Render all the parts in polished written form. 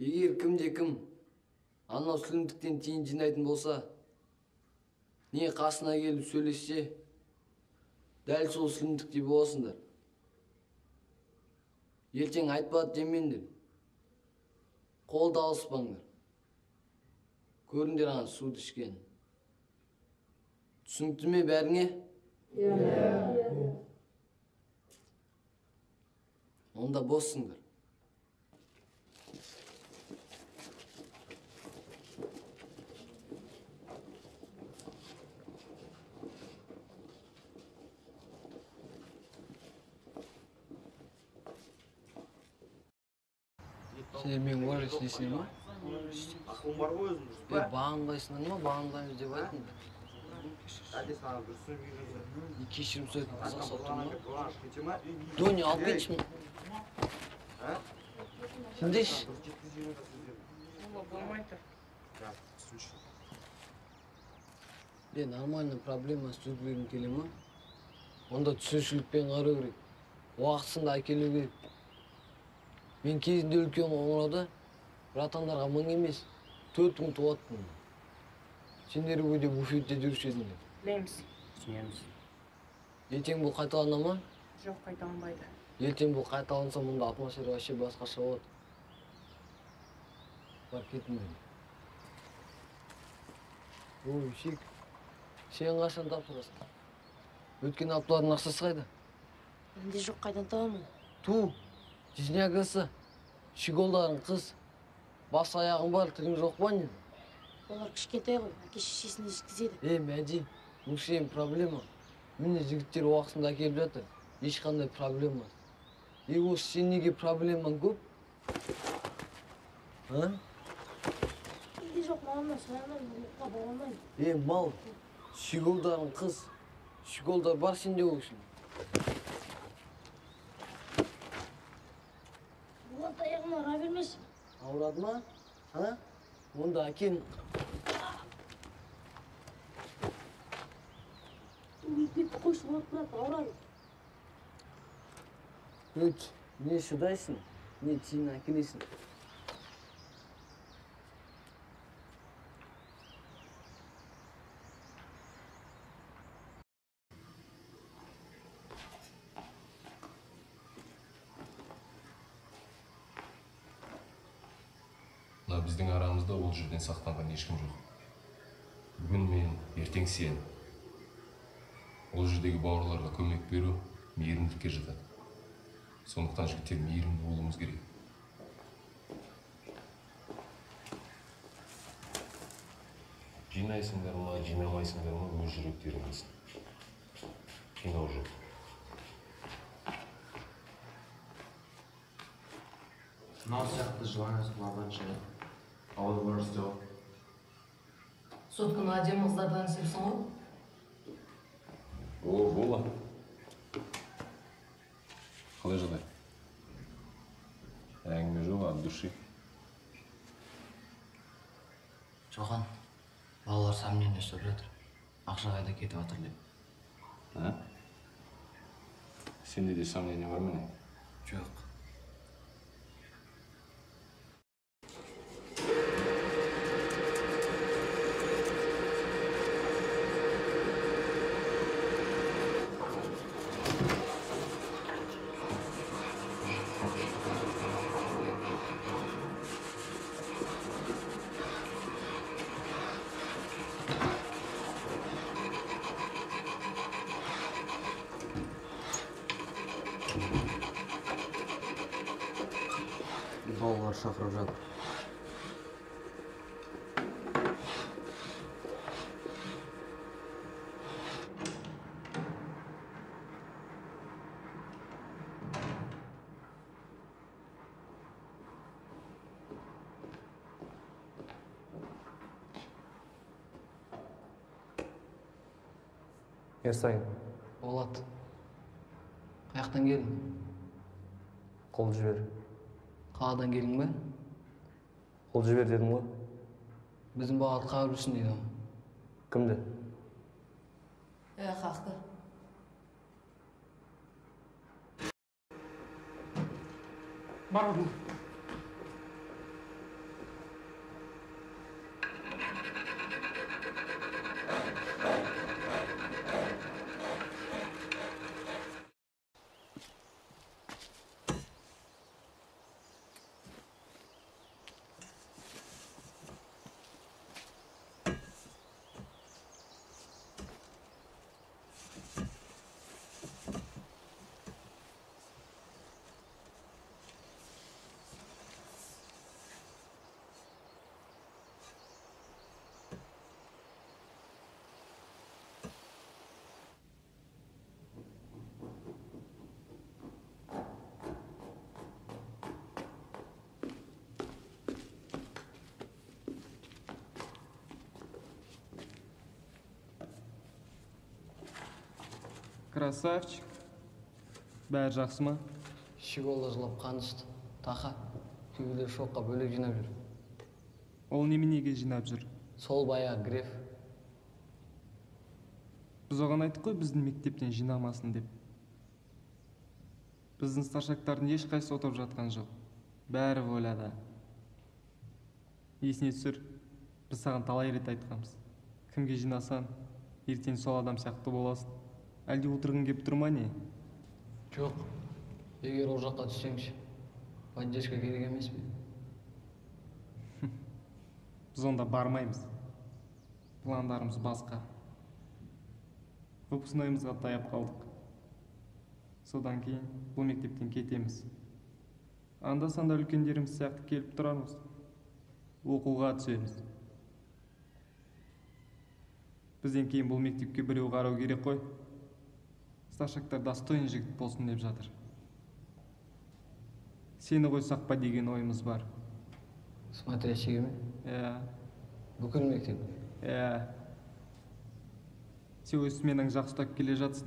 Егер кімде кім анау сүлімдіктен тиын жинайтын болса, не қасына келіп сөйлессе, дәл сол сүлімдіктей боласыңдар. Ертең айтпады демеңдер. Қолды алыспаңдар. Көріңдер ана суды ішкен. Түсінікті ме бәріңе? Иә. Онда боссыңдар. Сендер мен уважать несіңдер ма? Ақылың бар ғой өзің, дұрыс па? Бағынбайсыңдар ма? Бағынбаймыз деп айтыңдар. Кешірім сұрайтын қызға соттың ба? Доня, алып кетші. Сендеші. Болмайды. Нормальный проблема жүргізгің келе ма? Онда түсіншілікпен қарау керек. Уақытысында әкелу керек. Мен кезінде үлкен қоңырауда братандарға 1000 емес, 4000 туаттым. Сендер өйде буфетте жүруші едіңдер. Білеміз. Түсінеміз. Ертең бұл қайталана ма? Жоқ, қайталанбайды. Ертең бұл қайталанса, мұнда атмосфера вообще басқаша болады. Бар, кетіңдер. Ой, Шек, сен қашан тапсырасың? Өткен апталардың ақшасы қайда? Менде жоқ, қайдан табамын? Ту! Жизнягасы, щеголдарың қыз, бас аяғың бар, тілің жоқ па не? Олар кішкентай ғой, әке шешесіне жеткізеді. Ей, Мәди, бұл сенің проблема. Міне жігіттер уақытында әкеліп жатыр, ешқандай проблема. Ей, осы сен неге проблемаң көп? А? Менде жоқ, мамамнан сұрай алмаймын, ұрлыққа бара алмаймын. Ей, мал, щеголдарың қыз, щеголдар бар сенде ол үшін. Аяғыма ұра бермеші. Ауырады ма? А? Онда әкең... Өліп кетті қойшы, Болат брат, ауырады. Өт, не шыдайсың, не тиын әкелесің. Біздің арамызда ол жерден сақтанған ешкім жоқ. Бүгін мен, ертең сен. Ол жердегі бауырларға көмек беру мейірімділікке жатады. Сондықтан жігіттер мейірімді болуымыз керек. Жинайсыңдар ма, жинамайсыңдар ма, өз жүректерің білсін. Қинау жоқ. Мынау сияқты жылаңыз құлағанша ауыз істеу. Сотканы әдемі қыздардан іздепсің ғой? О, Бола. Қалай жағдай? Әңгіме жоқ, от души. Жоған, балалар сомнение ұстап жатыр. Ақша қайда кетіп жатыр деп. А? Сенде де сомнение бар ма не? Жоқ. Балалар шақырып жатыр. Ерсайын. Болат. Қаяқтан келдің? Қол жібер. Қаладан келдің бе? Қол жібер дедім ғой. Біздің балалар қағып жүрсін дейді ғой. Кімді? Хақты. Бар орнына. Красавчик. Бәрі жақсы ма? Щеголда жылап қан түсті. Тақа, кейбіреулер шоққа бөлек жинап жүр. Ол неменеге жинап жүр? Сол баяғы Греф. Біз оған айттық қой біздің мектептен жинамасын деп. Біздің старшактардың ешқайсысы отырып жатқан жоқ. Бәрі воляда. Есіне түсір, біз саған талай рет айтқанбыз. Кімге жинасаң, ертең сол адам сияқты боласың. Әлде отырғың кеп тұр ма не? Жоқ. Егер ол жаққа түссеңші, поддержка керек емес пе? Біз онда бармаймыз. Пландарымыз басқа. Выпускнойымызға таяп қалдық. Содан кейін бұл мектептен кетеміз. Анда-санда үлкендеріміз сияқты келіп тұрармыз. Оқуға түсеміз. Бізден кейін бұл мектепке біреу қарау керек қой. Старшактар достойный жігіт болсын деп жатыр. Сені қойсақ па деген ойымыз бар. Смотрящийге ме? Иә. Бүкіл мектеп? Иә. Сен өз сменаң жақсы ұстап келе жатсың.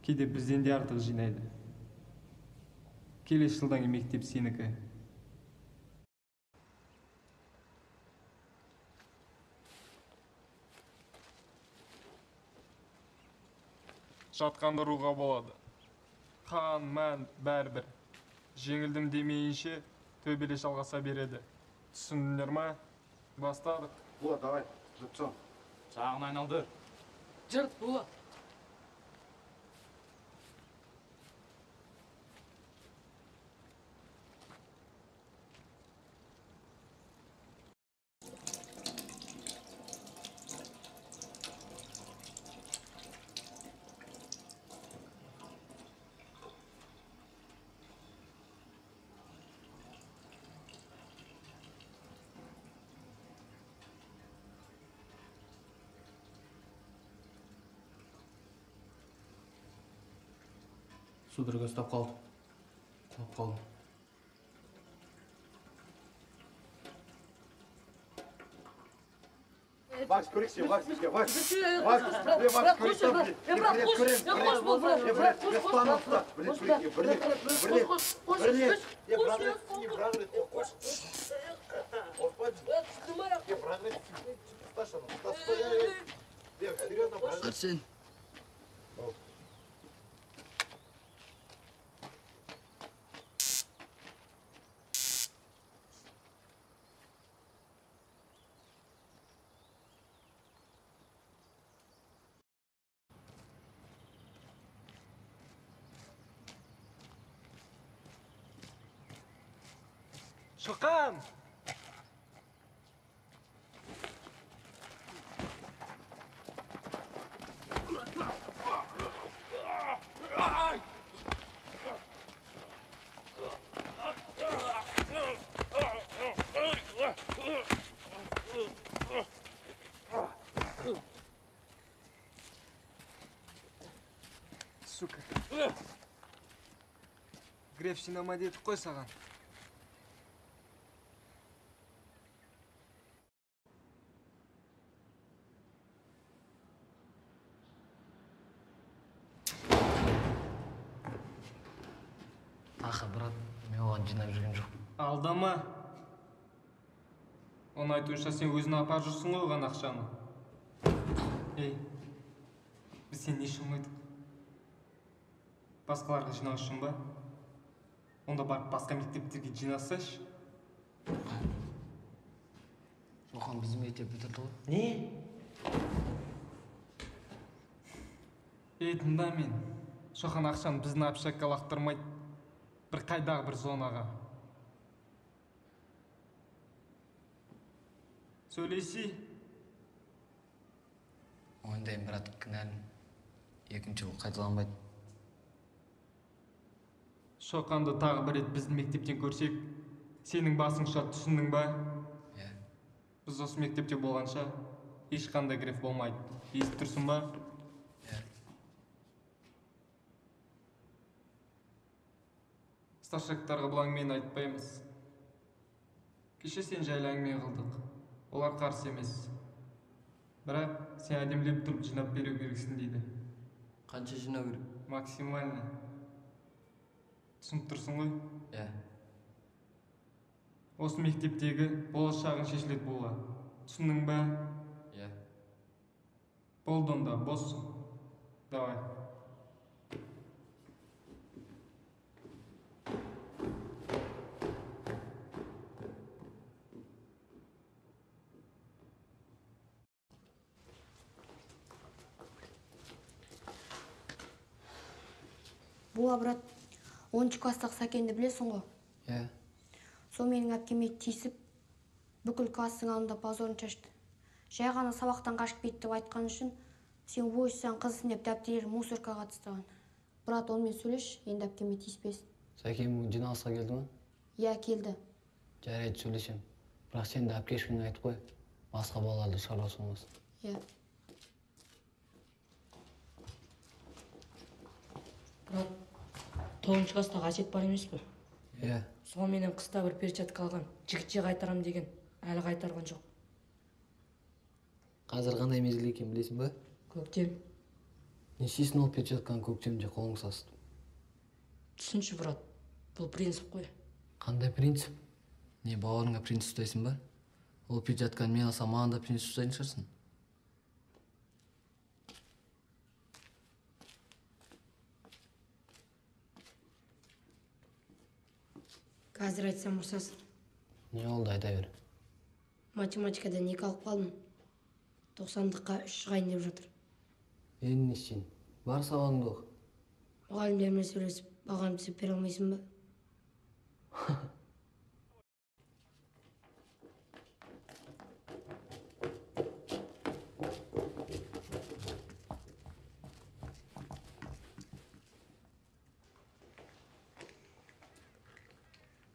Кейде бізден де артық жинайды. Келесі жылдан кейін мектеп сенікі. Жатқанды ұруға болады. Қан, мән, бәрібір. Жеңілдім демейінше төбелес жалғаса береді. Түсіндіңдер ма? Бастадық. Була, давай, жіпсом. Жағын айналдыр. Жырт, Була. Судорога ұстап қалды. Құлап қалдым. Макс, көрейікші, Макс, Макс, Макс, Макс, көрейікші. Брат, қош, қош бол, брат, брат, қош, қош, қош, қош, Арсен. Шоқан! Сука. Греф жинама дедік қой саған. Аха, брат, мен оған жинап жүрген жоқ. Алдама. Оның айтуынша сен өзің апарып жүрсің ғой оған ақшаны. Ей, біз сені не үшін қойдық? Басқаларға жинау үшін ба? Онда барып басқа мектептерге жинасайшы. Шоқан біздің мектеп бітірді ғой. Не? Ей, тыңда мен. Шоқан ақшаны біздің общакқа лақтырмайды. Бір қайдағы бір зонаға. Сөйлесей. Мойындаймын, брат, кінәлімін. Екінші жол қайталанбайды. Шоқанды тағы бір рет біздің мектептен көрсек, сенің басың ұшады, түсіндің ба? Иә. Біз осы мектепте болғанша ешқандай греф болмайды. Естіп тұрсың ба? Иә. Старшактарға бұл әңгімені айтпаймыз. Кеше сен жайлы әңгіме қылдық. Олар қарсы емес. Бірақ сен әдемілеп тұрып жинап беру керексің дейді. Қанша жинау керек? Максимально. Түсініп тұрсың ғой? Иә. Осы мектептегі болашағың шешіледі бола. Түсіндің бе? Иә. Болды онда, боссың. Давай. Буа, брат, 10 класстағы Сәкенді білесің ғой? Иә. Сол менің әпкеме тиісіп, бүкіл класстың алдында позорын шашты. Жай ғана сабақтан қашып кетті деп айтқан үшін, сен ойсың қызсың деп дәптерлерін мусоркаға тастаған. Брат, онымен сөйлесші, енді әпкеме тиіспесін. Сәкен бүгін жиналысқа келді ме? Иә, келді. Жарайды, сөйлесем. Бірақ сен де әпкешкіңе айтып қой, басқа балаларды шаруасы болмасын. Иә. Брат, 9 класстағы Әсет бар емес пе? Иә. Сол менен қыста бір перчатка алған, жігітше қайтарам деген, әлі қайтарған жоқ. Қазір қандай мезгіл екенін білесің бе? Көктем. Не істейсің ол перчатканы көктемде қолың сасытып? Түсінші, брат, бұл принцип қой. Қандай принцип? Не, бауырыңа принцип ұстайсың ба? Ол перчатканы мен алсам, маған да принцип ұстайтын шығарсың. Қазір айтсам ұрсасың. Не болды, айта бер. Математикадан 2 алып қалдым. 90-дыққа 3 шығайын деп жатыр. Енді не істейін? Бар сабағыңды оқы. Мұғалімдермен сөйлесіп, бағамды түзеп бере алмайсың ба?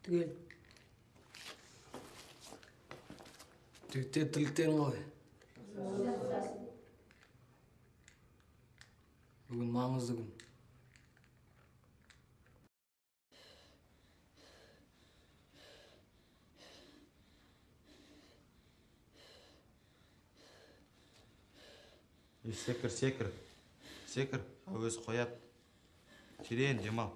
Түгел. Жігіттер, тірліктерің қалай? Бүгін маңызды күн. Секір, секір. Секір, әуез қояды. Терең демал.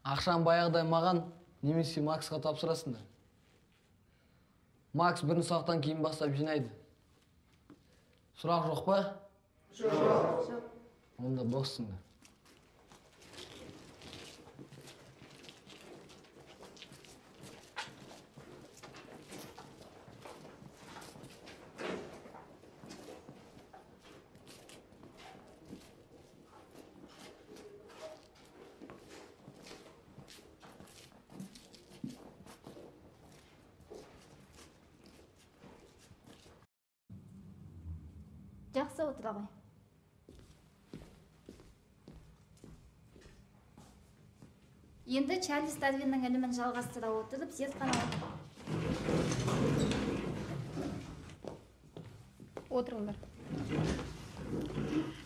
Ақшаны баяғыдай маған немесе Максқа тапсырасыңдар. Макс бірінші сабақтан кейін бастап жинайды. Сұрақ жоқ па? Жоқ. Онда боссыңдар. Жақсы, отыра ғой. Енді Чарльз Дарвиннің ілімін жалғастыра отырып, зертханалық Отырыңдар.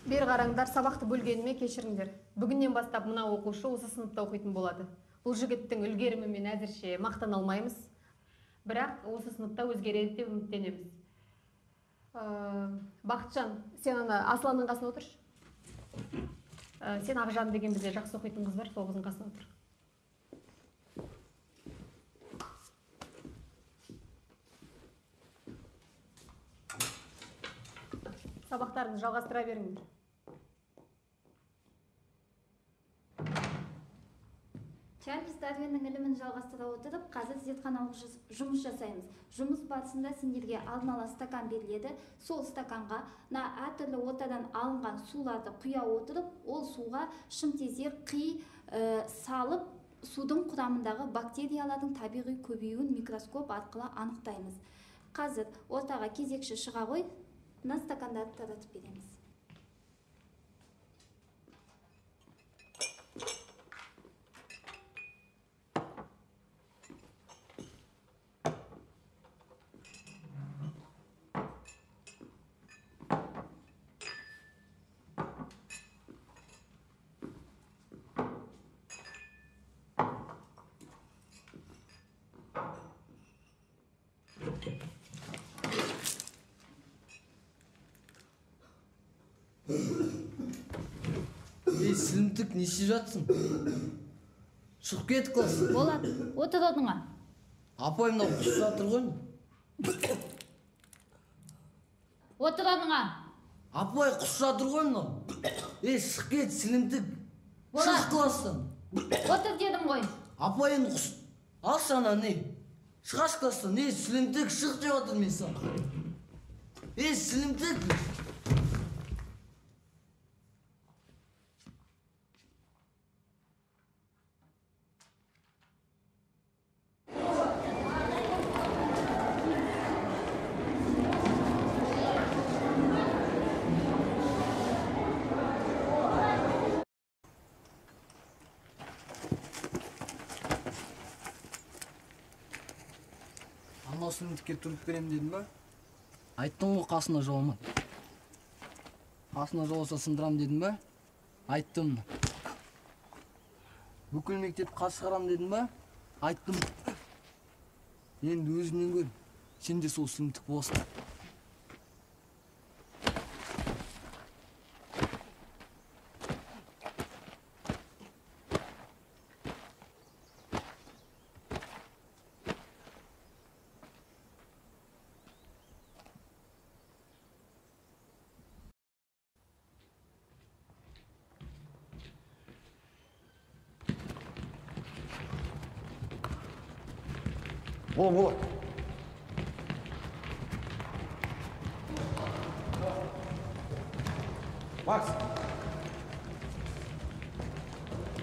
Бері қараңдар, сабақты бөлгеніме кешіріңдер. Бүгіннен бастап мына оқушы осы сыныпта оқитын болады. Бұл жігіттің үлгерімімен әзірше мақтана алмаймыз. Бірақ осы сыныпта өзгереді деп үміттенеміз. Бақытжан, сен ана Асланның қасына отыршы. Сен Ақжан деген бізде жақсы оқитын қыз бар, сол қыздың қасына отыр. Сабақтарыңызды жалғастыра беріңдер. Чарльз Дарвиннің ілімін жалғастыра отырып, қазір зертханалық жұмыс жасаймыз. Жұмыс барысында сендерге алдын ала стакан беріледі. Сол стаканға мына әртүрлі ортадан алынған суларды құя отырып, ол суға шымтезек, қи салып, судың құрамындағы бактериялардың табиғи көбеюін микроскоп арқылы анықтаймыз. Қазір ортаға кезекші шыға ғой, мына стакандарды таратып береміз. Ей, сілімтік, не істеп жатсың? Шығып кет класс. Болады, отыр орныңа. Апай, мынау құсып жатыр ғой. Отыр орныңа. Апай, құсып жатыр ғой мынау. Ей, шығып кет, сілімтік. Шық класстан. Отыр дедім ғой. Апай, енді құс. Алшы ананы, ей. Шығаш класстан. Ей, сілімтік, шық деп жатырмын мен саған. Ей, сілімтік. Сілімтікке тұрып берем дедім ба? Айттым ғой, қасына жолама. Қасына жоласа сындырам дедім ба? Айттым. Бүкіл мектеп қас шығарам дедім ба? Айттым. Енді өзіңнен көр. Сен де сол сілімтік боласың. Бола. Макс.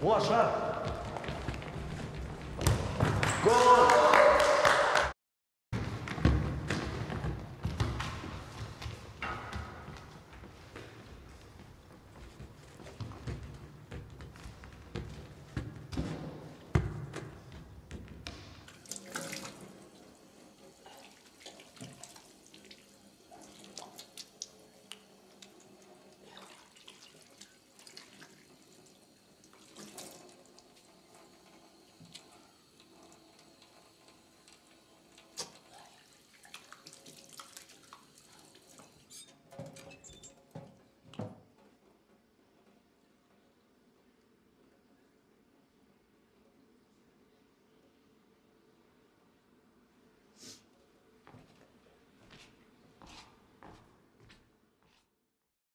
Бола, шығар. Гол!